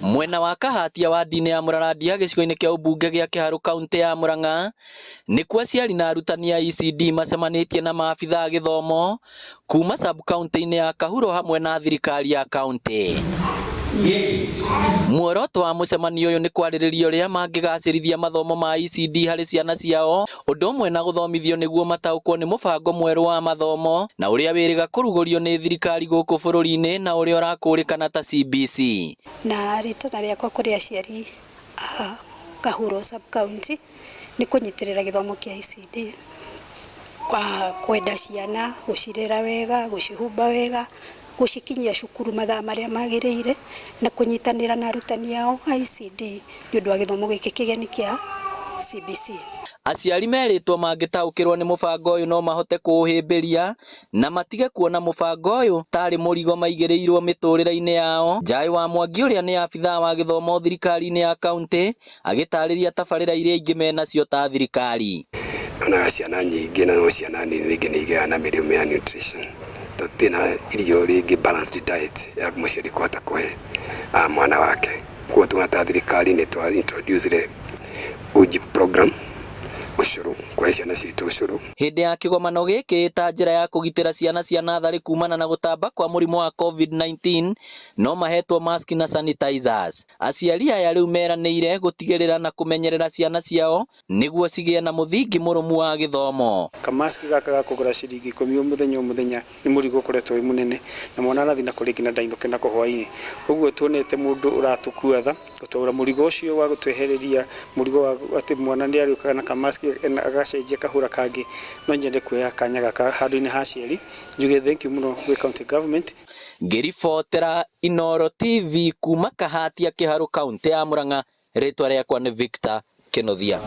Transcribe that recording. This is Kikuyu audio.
Mwena wa Kahatia wadi-inĩ ya Mũrarandia gĩcigo-inĩ kĩa ũmbunge gĩa Kĩharũ kaũntĩ ya Murang'a nĩkuo aciari na arutani a ECD macemanĩtie na maabitha a gĩthomo kuma sub-county-inĩ ya Kahuro hamwe na thirikari ya kaũntĩ. Muoroto wa mũcemanio ũyũ nĩ kwarĩrĩria ũrĩa mangĩgacĩrithia mathomo ma ECD harĩ ciana ciao ũndũ ũmwe na gũthomithio nĩguo mataũkwo nĩ mũbango mwerũ wa mathomo na ũrĩa wĩrĩga kũrugũrio nĩ thirikari gũkũ bũrũri-inĩ na ũrĩa ũrakũrĩkana ta CBC. Na rĩtana rĩakwa kũrĩ aciari a Kahuro sub county nĩ kũnyitĩrĩra gĩthomo kĩa ECD kwa kwenda ciana, gũcirera wega, gũcihumba wega, gũcikinyia cukuru mathaa marĩa magĩrĩire na kũnyitanĩra na arutani ao a ECD nĩ ũndũ wa gĩthomo gĩkĩ kĩgeni kĩa CBC. Aciari merĩtwo mangĩtaũkĩrwo nĩ mũbango ũyũ no mahote kũũhĩmbĩria na matige kuona mũbango ũyũ tarĩ mũrigo maigĩrĩirwo mĩtũrĩre-inĩ yao. Njai wa Mwangi ũrĩa nĩ abithaa wa gĩthomo thirikari-inĩ ya kaũntĩ agĩtarĩria tabarĩra iria ingĩ menacio ta thirikari. Nyonaga ciana nyingĩ na no ciana nini rĩngĩ nĩ igĩaga na mĩrimũ ya nutrition tondũ tũtirĩ na irio rĩngĩ balanced diet ya mũciari kũhota kũhe mwana wake. Koguo tuona ta thirikari nĩ twa introduce uji program ũcũrũ kũhe ciana citũ ũcũrũ. Hĩndĩ ya kĩgomano gĩkĩ ta njĩra ya kũgitĩra ciana cia natharĩ kumana na gũtamba kwa mũrimũ wa COVID-19 no mahetwo mask na sanitizers. Aciari aya rĩu meranĩire gũtigĩrĩra na kũmenyerera ciana ciao nĩguo cigĩe na mũthingi mũrũmu wa gĩthomo. Kamaski gaka ga kũgũra ciringi 10 o mũthenya o mũthenya nĩ mũrigo ũkoretwo wĩ mũnene na mwana arathiĩ nako rĩngĩ na ndainũke nako hwainĩ. Ũguo tuonete mũndũ ũratũkua tha gũtwaũra mũrigo ũcio wa gũtwehereria mũrigo wa atĩ mwana nĩ arĩũkaga na kamaski agacenjia kahũra kangĩ. No nyende kuoya kanya gaka handũ-inĩ ha aciari njuge thank you mũno gwĩ county government. Ngĩribotera Inooro TV kuma Kahatia Kĩharũ kaũntĩ ya Murang'a, rĩtwa rĩakwa nĩ Victor Kĩnuthia.